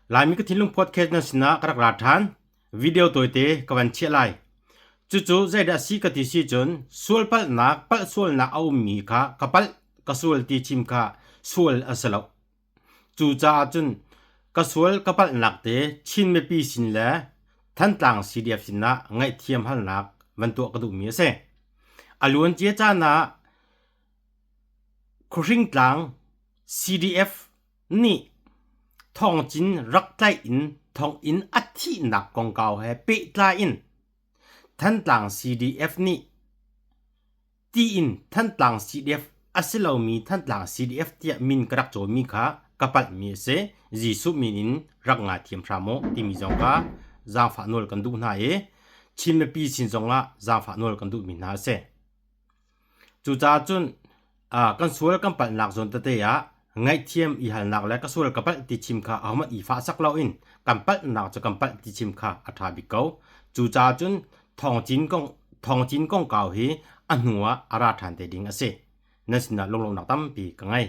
Laimi ka thinlung podcast nan sinah ka rak ra ṭhan. Video tawite ka van chiah lai. Cucu zeidah si ka ti si cun sual palhnak, palh sualnak a ummi kha ka palh, ka sual ti chim kha sual a si lo. Cucaah cun ka sual ka palhnak te Chin mipi sin le Thantlang CDF sinah ngaihthiam halnak van tuah ka duhmi a si. A luancia caan ah Khuahringtlang CDF nih thawngcin rak tlaih in thonginn a thihnak kongkau he pehtlai in Thantlang CDF nih tiin Thantlang CDF a si lomi Thantlang CDF tiah min ka rak cawimi kha ka palhmi a si. Jesuh min in rak ngaithiam hram u timi zong kha zaangfah nawl kan duh hna i Chin mipi sin zongah zaangfah nawl kan duhmi hna a si. Cucaah cun kan sual kan palhnak zawn tete ah ngaihthiam i halnak le ka sual ka palh ti chim kha ahohmanh i fahsak loin kan palhnak cu kan palh ti chim kha a ṭha bik ko. Cucaah cun thawngcin kong thawngcin kongkau hi a hnu ah a ra ṭhan te ding a si. Nan sinah lunglawmhnak tampi ka ngei.